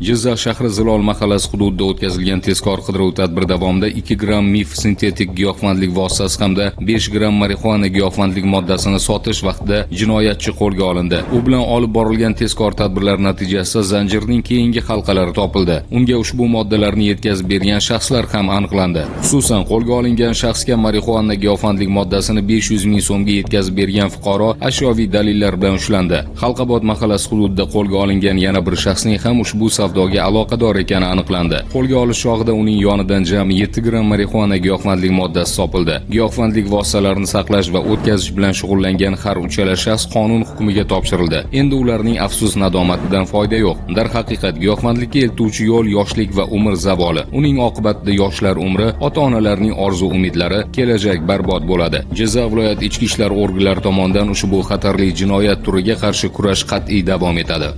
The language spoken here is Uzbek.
Jizzax shahri Zilol mahallasi hududida o'tkazilgan tezkor qidiruv tadbiri davomida 2 gramm mif sintetik giyohvandlik vositasi hamda 5 gramm marixuana giyohvandlik moddasini sotish vaqtida jinoyatchi qo'lga olindi. U bilan olib borilgan tezkor tadbirlar natijasida zanjirning keyingi halqalari topildi. Unga ushbu moddalarni yetkazib bergan shaxslar ham aniqlandi. Xususan, qo'lga olingan shaxsga marixuana giyohvandlik moddasini 500 ming so'mga yetkazib bergan fuqaro ashyoviy dalillar bilan ushlandi. Xalqobod mahallasi hududida qo'lga olingan yana bir shaxsning ham ushbu savdoga aloqador ekani aniqlandi. Qo'lga olish chog'ida uning yonidan jami 7 gramm marixuana giyohvandlik moddasi topildi. Giyohvandlik vositalarini saqlash va o'tkazish bilan shug'ullangan har uchala shaxs qonun hukmiga topshirildi. Endi ularning afsus nadomatidan foyda yo'q. Darhaqiqat, giyohvandlikka eltuvchi yo'l yoshlik va umr zavoli. Uning oqibatida yoshlar umri, ota-onalarning orzu umidlari, kelajak barbod bo'ladi. Jizzax viloyat ichki ishlar organlari tomonidan ushbu xatarli jinoyat turiga qarshi kurash qat'iy davom etadi.